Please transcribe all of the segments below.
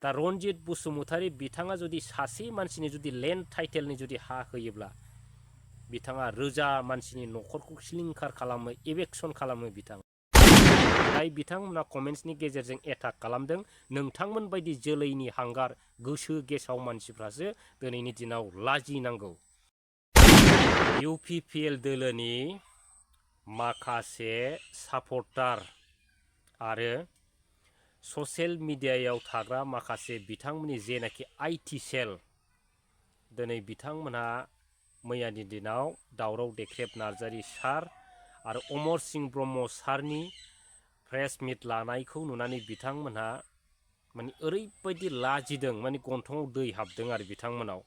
दा रनजित बसुमतारी बिथाङा जुदि सासे मानसिनि जुदि लेन्ड टाइटेलनि जुदि हा होयोब्ला बिथाङा रोजा मानसिनि न'खरखौ सिलिंखार खालामो एभेक्सन खालामो बिथां जाय बिथांमोना कमेन्ट्सनि गेजेरजों एटाक खालामदों नोंथांमोन बायदि जोलैनि हांगार गोसो गेसाव मानसिफ्रासो दिनैनि दिनाव लाजिनांगौ UPPL दोलोनि माखासे सापर्टार आरो ससियेल मिडियायाव थाग्रा माखासे बिथांमोननि जेनाखि IT सेल दिनै बिथांमोनहा मैयानि दिनाव दावराव देख्रेब नार्जारी सार आरो अमर सिंह ब्रह्म सारनि प्रेस मिट लानायखौ नुनानै बिथांमोनहा माने ओरैबायदि लाजिदों माने गन्थङाव दै हाबदों आरो बिथांमोनाव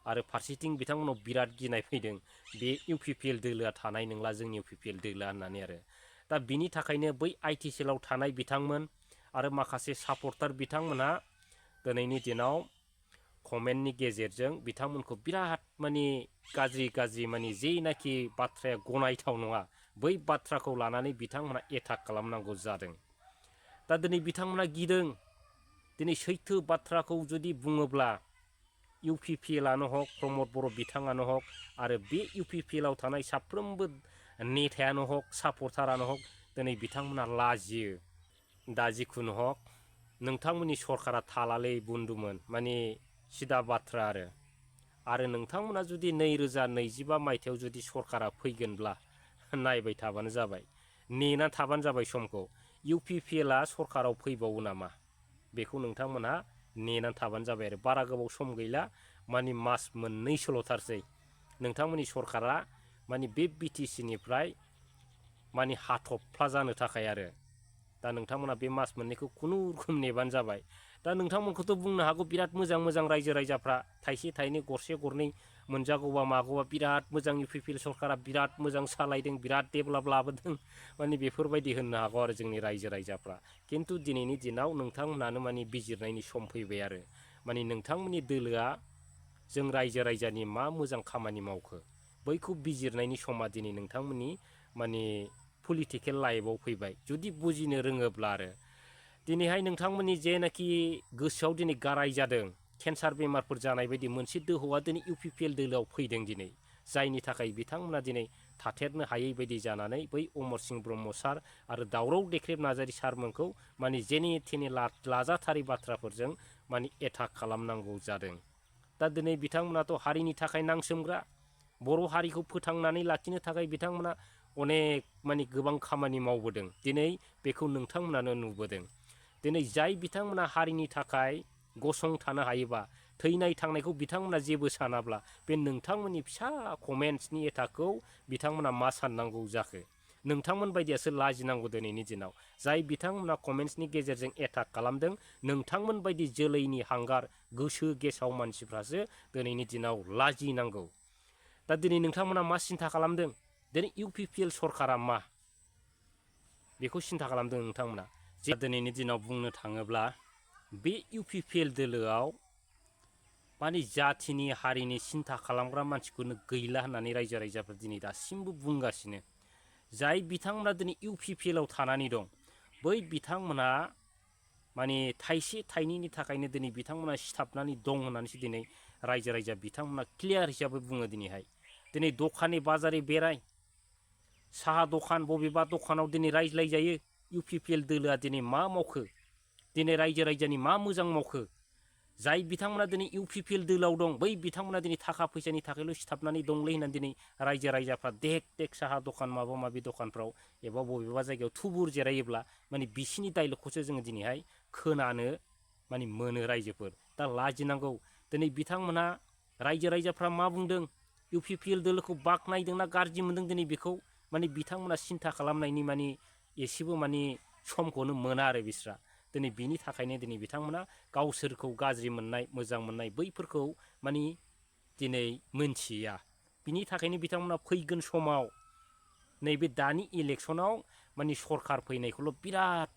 आरो फारसेथिं बिथांमोनाव बिराद गिनाय फैदों बे UPPL दोलोआ थानाय नंला जोंनि UPPL दोलोआ होननानै आरो दा बिनि थाखायनो बै IT सेलाव थानाय बिथांमोन आरो माखासे सापर्टार बिथांमोनहा दिनैनि दिनाव कमेन्टनि गेजेरजों बिथांमोनखौ बिराद माने गाज्रि माने जेनाखि बाथ्राया गनायथाव नङा बै बाथ्राखौ लानानै बिथांमोना एटाक खालामनांगौ जादों दा दिनै बिथांमोना गिदों दिनै सैथो बाथ्राखौ जुदि बुङोब्ला UPPLआनो हक प्रमद बर' बिथाङानो हक आरो बे UPPLआव थानाय साफ्रोमबो नेतायानो हक सापर्टारानो हक दिनै बिथांमोना लाजियो दा जिखुनु हक नोंथांमोननि सरकारा थालालै बुन्दुमोन माने सिदा बाथ्रा आरो नोंथांमोना जुदि 2025 मायथाइयाव जुदि सरकारा फैगोनब्ला नायबाय थाबानो जाबाय नेना थाबानो जाबाय समखौ UPPLआ सरकाराव फैबावो नामा बेखौ नोंथांमोनहा नेनानै थाबानो जाबाय आरो बारा गोबाव सम गैला माने मास मोननैसोल'थारसै नोंथांमोननि सरकारा माने बे BTCनिफ्राय माने हाथफ्ला जानो थाखाय आरो दा नोंथांमोना बे मास मोननैखौ खुनुरुखुम नेबानो जाबाय दा नोंथांमोनखौथ' बुंनो हागौ बिराद मोजां रायजो राजाफ्रा थाइसे थाइनै गरसे गरनै मोनजागौबा मागौबा बिराद मोजां UPPL सरकारा बिराद मोजां सालायदों बिराद डेभेलप लाबोदों माने बेफोरबायदि होननो हागौ आरो जोंनि रायजो राजाफ्रा खिन्थु दिनैनि दिनाव नोंथांमोनानो माने बिजिरनायनि सम फैबाय आरो माने नोंथांमोननि दोलोआ जों रायजो राजानि मा मोजां खामानि मावखो बैखौ बिजिरनायनि समा दिनै नोंथांमोननि माने पलिटिकेल लाइफआव फैबाय जुदि बुजिनो रोङोब्ला आरो दिनैहाय नोंथांमोननि जेनाखि गोसोआव दिनै गाराय जादों केन्सार बेमारफोर जानाय बायदि मोनसे दोहौआ दिनै UPPL दोलोआव फैदों दिनै जायनि थाखाय बिथांमोना दिनै थाथेरनो हायै बायदि जानानै बै अमर सिंह ब्रह्म सार आरो दावराव देख्रेब नार्जारी सारमोनखौ माने जेने थेने लाजाथारि बाथ्राफोरजों माने एटाक खालामनांगौ जादों दा दिनै बिथांमोनाथ' हारिनि थाखाय नांसोमग्रा बर' हारिखौ फोथांनानै लाखिनो थाखाय बिथांमोना अनेक माने गोबां खामानि मावबोदों दिनै बेखौ नोंथांमोनानो नुबोदों दिनै जाय बिथांमोना हारिनि थाखाय गसंथानो हायोबा थैनाय थांनायखौ बिथांमोना जेबो सानाब्ला बे नोंथांमोननि फिसा कमेन्ट्सनि एटाकखौ बिथांमोना मा साननांगौ जाखो नोंथांमोन बायदियासो लाजिनांगौ दिनैनि दिनाव जाय बिथांमोना कमेन्ट्सनि गेजेरजों एटाक खालामदों नोंथांमोन बायदि जोलैनि हांगार गोसो गेसाव मानसिफ्रासो दिनैनि दिनाव लाजिनांगौ दा दिनै नोंथांमोना मा सिन्था खालामदों दिनै UPPL सरकारा मा बेखौ सिन्था खालामदों नोंथांमोना जे दिनैनि दिनाव बुंनो थाङोब्ला बे UPPL दोलोआव माने जाथिनि हारिनि सिन्था खालामग्रा मानसिखौनो गैला होननानै रायजो राजाफ्रा दिनै दासिमबो बुंगासिनो जाय बिथांमोना दिनै UPPLआव थानानै दं बै बिथांमोना माने थाइसे थाइनैनि थाखायनो दिनै बिथांमोना सिथाबनानै दं होननानैसो दिनै रायजो राजा बिथांमोना क्लियार हिसाबै बुङो दिनै दखानि बाजारे बेराय साहा दखान बबेबा दखानाव दिनै रायज्लायजायो UPPL दोलोआ दिनै मा मावखो दिनै रायजो राजानि मा मोजां मावखो जाय बिथांमोना दिनै UPPL दोलोआव दं बै बिथांमोना दिनै थाखा फैसानि थाखायल' सिथाबनानै दंलै होननानै दिनै रायजो राजाफ्रा देक साहा दखान माबा माबि दखानफ्राव एबा बबेबा जायगायाव थुबुर जिरायोब्ला माने बिसिनि डायलगखौसो जोङो दिनैहाय खोनानो माने मोनो रायजोफोर दा लाजिनांगौ दिनै बिथांमोना रायजो राजाफ्रा मा बुंदों UPPL दोलोखौ बाख्नायदोंना गाज्रि मोनदों दिनै बेखौ माने बिथांमोना सिन्था खालामनायनि माने एसेबो माने समखौनो मोना आरो बिस्रा दिनै बिनि थाखायनो दिनै बिथांमोना गावसोरखौ गाज्रि मोननाय मोजां मोननाय बैफोरखौ माने दिनै मोनथिया बिनि थाखायनो बिथांमोना फैगोन समाव नैबे दानि इलेक्सनाव माने सरकार फैनायखौल' बिराद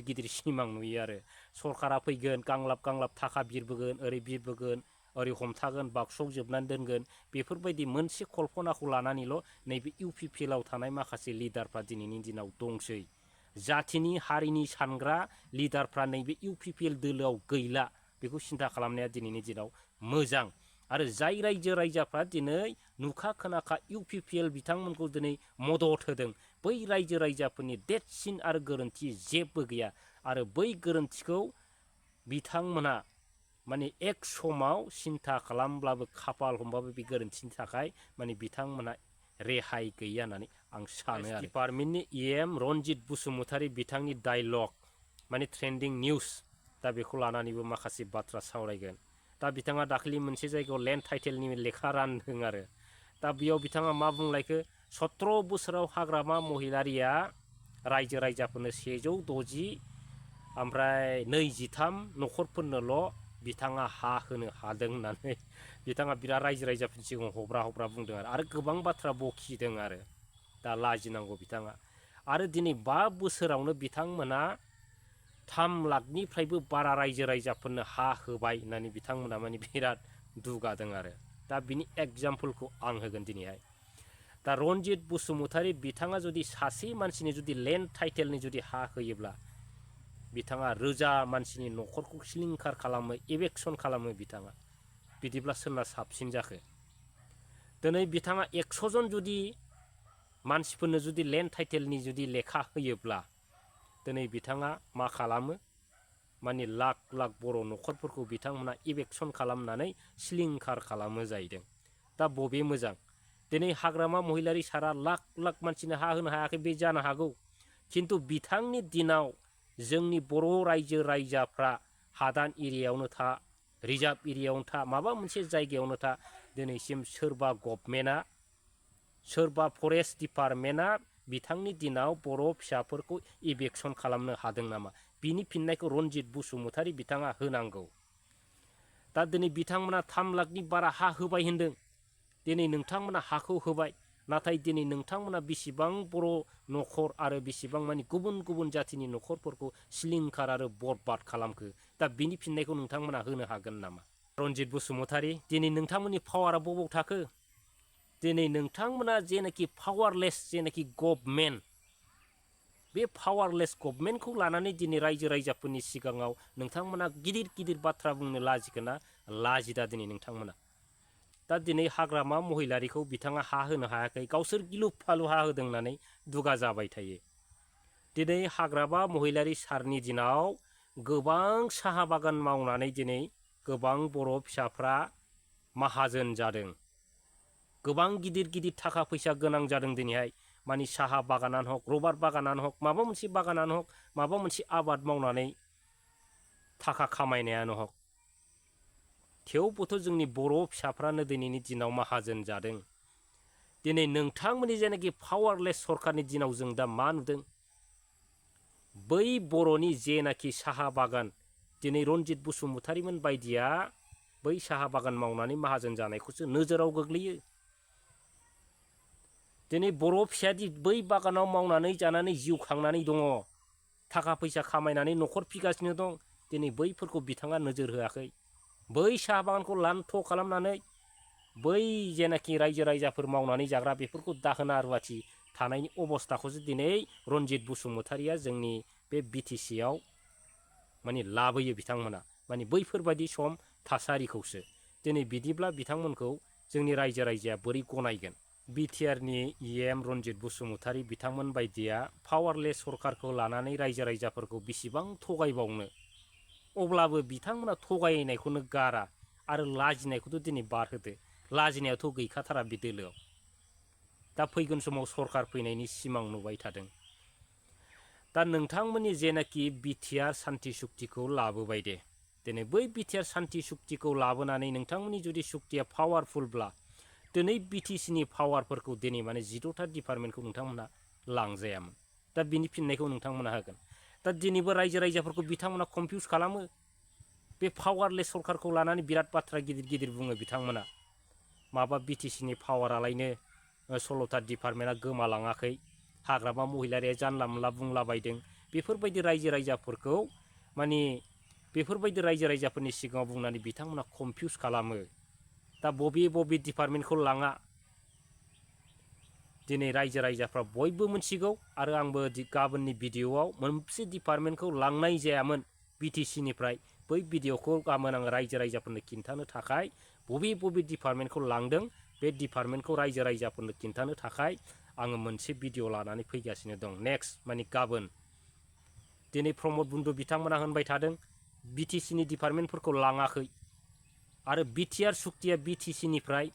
गिदिर सिमां नुयो आरो सरकारा फैगोन गांलाब थाखा बिरबोगोन ओरै हमथागोन बाक्सआव जोबनानै दोनगोन बेफोरबायदि मोनसे कल्पनाखौ लानानैल' नैबे UPPLआव थानाय माखासे लिडारफ्रा दिनैनि दिनाव दंसै जाथिनि हारिनि सानग्रा लिडारफ्रा नैबे UPPL दोलोआव गैला बेखौ सिन्था खालामनाया दिनैनि दिनाव मोजां। आरो जाय रायजो राजाफ्रा दिनै नुखा खोनाखा UPPL बिथांमोनखौ दिनै मदद होदों, बै रायजो राजाफोरनि देरसिन आरो गोरोन्थि जेबो गैया। आरो बै गोरोन्थिखौ बिथांमोना माने एक समाव सिन्था खालामब्लाबो खाफाल हमबाबो बे गोरोन्थिनि थाखाय माने बिथांमोना रेहाय गैया होननानै आं सानो आरो। डिपार्टमेन्टनि EM रनजित बसुमतारी बिथांनि डायलग माने ट्रेन्डिं निउस, दा बेखौ लानानैबो माखासे बाथ्रा सावरायगोन। दा बिथाङा दाखालि मोनसे जायगायाव लेन्ड टाइटेलनि लेखा रानदों आरो। दा बेयाव बिथाङा मा बुंलायखो, 17 बोसोराव हाग्रामा महिलारिया रायजो राजाफोरनो 160 ओमफ्राय 23 न'खरफोरनोल' बिथाङा हा होनो हादों होननानै बिथाङा बिराद रायजो राजाफोरनि सिगाङाव हब्रा बुंदों आरो गोबां बाथ्रा बखिदों आरो। दा लाजिनांगौ बिथाङा। आरो दिनै 5 बोसोरावनो बिथांमोना 3 लाखनिफ्रायबो बारा रायजो राजाफोरनो हा होबाय होननानै बिथांमोना माने बिराद दुगादों आरो। दा बिनि एग्जाम्पलखौ आं होगोन दिनैहाय। दा रनजित बसुमतारी बिथाङा जुदि सासे मानसिनि जुदि लेन्ड टाइटेलनि जुदि हा होयोब्ला बिथाङा रोजा मानसिनि न'खरखौ सिलिंखार खालामो, एभेक्सन खालामो बिथाङा। बिदिब्ला सोरना साबसिन जाखो? दिनै बिथाङा 100 जन जुदि मानसिफोरनो जुदि लेन्ड टाइटेलनि जुदि लेखा होयोब्ला दिनै बिथाङा मा खालामो, माने लाख लाख बर' न'खरफोरखौ बिथांमोना एभेक्सन खालामनानै सिलिंखार खालामो जाहैदों। दा बबे मोजां? दिनै हाग्रामा महिलारि सारा लाख लाख मानसिनो हा होनो हायाखै, बे जानो हागौ। खिन्थु बिथांनि दिनाव जोंनि बर' रायजो राजाफ्रा हादान एरियायावनो था, रिजार्भ एरियायावनो था, माबा मोनसे जायगायावनो था, दिनैसिम सोरबा गभर्नमेन्टआ, सोरबा फरेस्ट डिपार्टमेन्टआ बिथांनि दिनाव बर' फिसाफोरखौ इभेक्सन खालामनो हादों नामा? बिनि फिननायखौ रनजित बसुमतारी बिथाङा होनांगौ। दा दिनै बिथांमोना 3 लाखनि बारा हा होबाय होन्दों। दिनै नोंथांमोना हाखौ होबाय, नाथाय दिनै नोंथांमोना बेसेबां बर' न'खर आरो बेसेबां माने गुबुन गुबुन जाथिनि न'खरफोरखौ सिलिंखार आरो बरबाद खालामखो? दा बिनि फिननायखौ नोंथांमोना होनो हागोन नामा? रनजित बसुमतारी, दिनै नोंथांमोननि पावारा बबाव थाखो? दिनै नोंथांमोना जेनाखि पावारलेस जेनाखि गभर्नमेन्ट, बे पावारलेस गभर्नमेन्टखौ लानानै दिनै रायजो राजाफोरनि सिगाङाव नोंथांमोना गिदिर गिदिर बाथ्रा बुंनो लाजिगोना लाजिदा दिनै नोंथांमोना? दा दिनै हाग्रामा महिलारिखौ बिथाङा हा होनो हायाखै, गावसोर गिलु फालु हा होदों होननानै दुगा जाबाय थायो। दिनै हाग्रामा महिलारि सारनि दिनाव गोबां साहा बागान मावनानै दिनै गोबां बर' फिसाफ्रा माहाजोन जादों, गोबां गिदिर गिदिर थाखा फैसा गोनां जादों दिनैहाय। माने साहा बागानानो हक, रबार बागानानो हक, माबा मोनसे बागानानो हक, माबा मोनसे आबाद मावनानै थाखा खामायनायानो हक, थेवबोथ' जोंनि बर' फिसाफ्रानो दिनैनि दिनाव माहाजोन जादों। दिनै नोंथांमोननि जेनाखि पावारलेस सरकारनि दिनाव जों दा मा नुदों? बै बर'नि जेनाखि साहा बागान, दिनै रनजित बसुमतारीमोन बायदिया बै साहा बागान मावनानै माहाजोन जानायखौसो नोजोराव गोग्लैयो। दिनै बर' फिसायादि बै बागानाव मावनानै जानानै जिउ खांनानै दङ, थाखा फैसा खामायनानै न'खर फिगासिनो दं, दिनै बैफोरखौ बिथाङा नोजोर होआखै। बै साहा बागानखौ लान्थ' खालामनानै बै जेनाखि रायजो राजाफोर मावनानै जाग्रा बेफोरखौ दाहोना रुवाथि थानायनि अबस्थाखौसो दिनै रनजित बसुमतारीया जोंनि बे BTCआव माने लाबोयो बिथांमोना, माने बैफोरबायदि सम थासारिखौसो। दिनै बिदिब्ला बिथांमोनखौ जोंनि रायजो राजाया बोरै गनायगोन? BTRनि EM रनजित बसुमतारी बिथांमोन बायदिया पावारलेस सरकारखौ लानानै रायजो राजाफोरखौ बेसेबां थगायबावनो? अब्लाबो बिथांमोना थगायनायखौनो गारा आरो लाजिनायखौथ' दिनै बारहोदो। लाजिनायाथ' गैखाथारा बे दोलोआव। दा फैगोन समाव सरकार फैनायनि सिमां नुबाय थादों। दा नोंथांमोननि जेनाखि BTR सान्थि सुक्तिखौ लाबोबाय दे, दिनै बै BTR सान्थि सुक्तिखौ लाबोनानै नोंथांमोननि जुदि सुक्तिया पावारफुलब्ला दिनै BTCनि पावारफोरखौ दिनै माने 14टा डिपार्टमेन्टखौ नोंथांमोना लांजायामोन। दा बिनि फिननायखौ नोंथांमोना होगोन। दा दिनैबो रायजो राजाफोरखौ बिथांमोना कनफिउस खालामो। बे पावारलेस सरकारखौ लानानै बिराद बाथ्रा गिदिर गिदिर बुङो बिथांमोना। माबा BTCनि पावारालायनो 16टा डिपार्टमेन्टआ गोमालाङाखै, हाग्रामा महिलारिया जानला मोनला बुंलाबायदों, बेफोरबायदि रायजो राजाफोरखौ माने बेफोरबायदि रायजो राजाफोरनि सिगाङाव बुंनानै बिथांमोना कनफिउस खालामो। दा बबे बबे डिपार्टमेन्टखौ लाङा दिनै रायजो राजाफ्रा बयबो मिथिगौ, आरो आंबो गाबोननि भिडिअआव मोनसे डिपार्टमेन्टखौ लांनाय जायामोन BTCनिफ्राय बै भिडिअखौ गाबोन आं रायजो राजाफोरनो खिन्थानो थाखाय बबे डिपार्टमेन्टखौ लांदों बे डिपार्टमेन्टखौ रायजो राजाफोरनो खिन्थानो थाखाय आङो मोनसे भिडिअ लानानै फैगासिनो दं। नेक्स्ट माने गाबोन दिनै प्रमद बन्धु बिथांमोना होनबाय थादों BTCनि डिपार्टमेन्टफोरखौ लाङाखै आरो बिटिआर सुक्तिया BTCनिफ्राय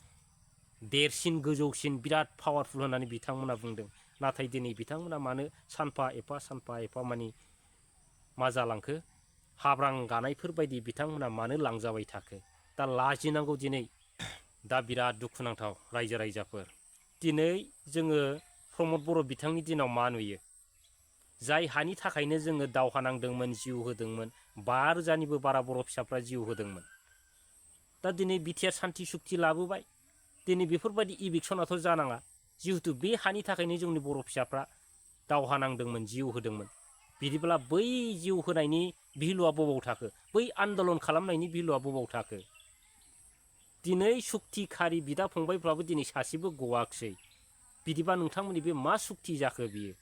देरसिन गोजौसिन बिराद पावारफुल होननानै बिथांमोना बुंदों। नाथाय दिनै बिथांमोना मानो सानफा एफा माने मा जालांखो हाब्रां गानायफोर बायदि बिथांमोना मानो लांजाबाय थाखो। दा लाजिनांगौ दिनै दा बिराद दुखुनांथाव रायजो राजाफोर। दिनै जोङो प्रमद बर' बिथांनि दिनाव मा नुयो जाय हानि थाखायनो जोङो दावहा नांदोंमोन जिउ होदोंमोन 5,000निबो बारा बर' फिसाफ्रा जिउ होदोंमोन। दा दिनै बिटिआर सान्थि सुक्ति लाबोबाय दिनै बेफोरबायदि इभिक्सनाथ' जानाङा जिहेतु बे हानि थाखायनो जोंनि बर' फिसाफ्रा दावहा नांदोंमोन जिउ होदोंमोन। बिदिब्ला बै जिउ होनायनि भिलुआ बबाव थाखो बै आन्दलन खालामनायनि भिलुआ बबाव थाखो। दिनै सुक्तिखारि बिदा फंबायफ्राबो दिनै सासेबो गवाखसै। बिदिबा नोंथांमोननि बे मा सुक्ति जाखो बियो।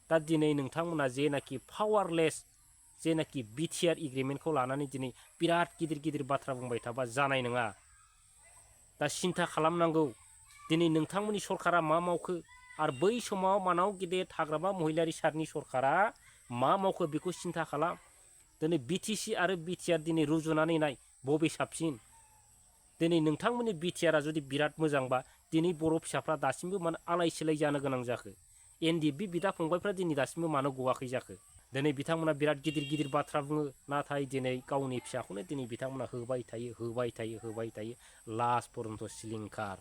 दा दिनै नोंथांमोना जेनाखि पावारलेस जेनाखि बिटिआर एग्रिमेन्टखौ लानानै दिनै बिराद गिदिर बाथ्रा बुंबाय थाबा जानाय नङा। दा सिन्था खालामनांगौ दिनै नोंथांमोननि सरकारा मा मावखो आरो बै समाव मानाव गेदेर हाग्रामा महिलारि सारनि सरकारा मा मावखो बेखौ सिन्था खालाम। दिनै BTC आरो बिटिआर दिनै रुजुनानै नाय बबे साबसिन। दिनै नोंथांमोननि बिटिआरआ जुदि बिराद मोजांबा दिनै बर' फिसाफ्रा दासिमबो मानो आलाय सिलाय जानो गोनां जाखो। NDFB बिदा फंबायफ्रा दिनै दासिमबो मानो गवाखै जाखो। दिनै बिथांमोना बिराद गिदिर बाथ्रा बुङो नाथाय दिनै गावनि फिसाखौनो दिनै बिथांमोना होबाय थायो लास्ट पर्यन्त सिलिंखार।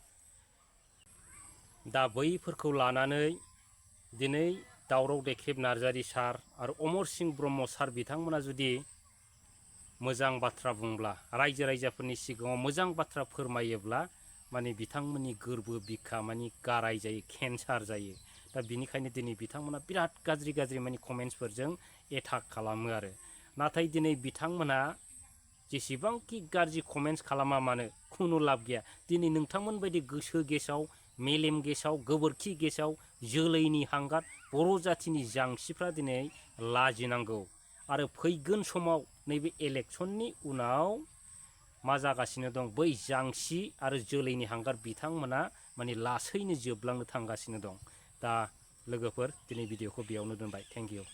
दा बैफोरखौ लानानै दिनै दावराव देख्रेब नार्जारि सार आरो अमर सिंह ब्रह्म सार बिथांमोना जुदि मोजां बाथ्रा बुंब्ला रायजो राजाफोरनि सिगाङाव मोजां बाथ्रा फोरमायोब्ला माने बिथांमोननि गोरबो बिखा माने गाराय जायो केन्सार जायो। दा बिनिखायनो दिनै बिथांमोना बिराद गाज्रि माने कमेन्ट्सफोरजों एटाक खालामो आरो। नाथाय दिनै बिथांमोना जेसेबांखि गाज्रि कमेन्ट्स खालामा मानो खुनु लाब गैया। दिनै नोंथांमोन बायदि गोसो गेसाव मेलेम गेसाव गोबोरखि गेसाव जोलैनि हांगार बर' जाथिनि जांसिफ्रा दिनै लाजिनांगौ। आरो फैगोन समाव नैबे इलेक्सननि उनाव मा जागासिनो दं बै जांसि आरो जोलैनि हांगार बिथांमोना माने लासैनो जोबलांनो थांगासिनो दं। दा लोगोफोर दिनै भिडिअखौ बेयावनो दोनबाय। Thank you.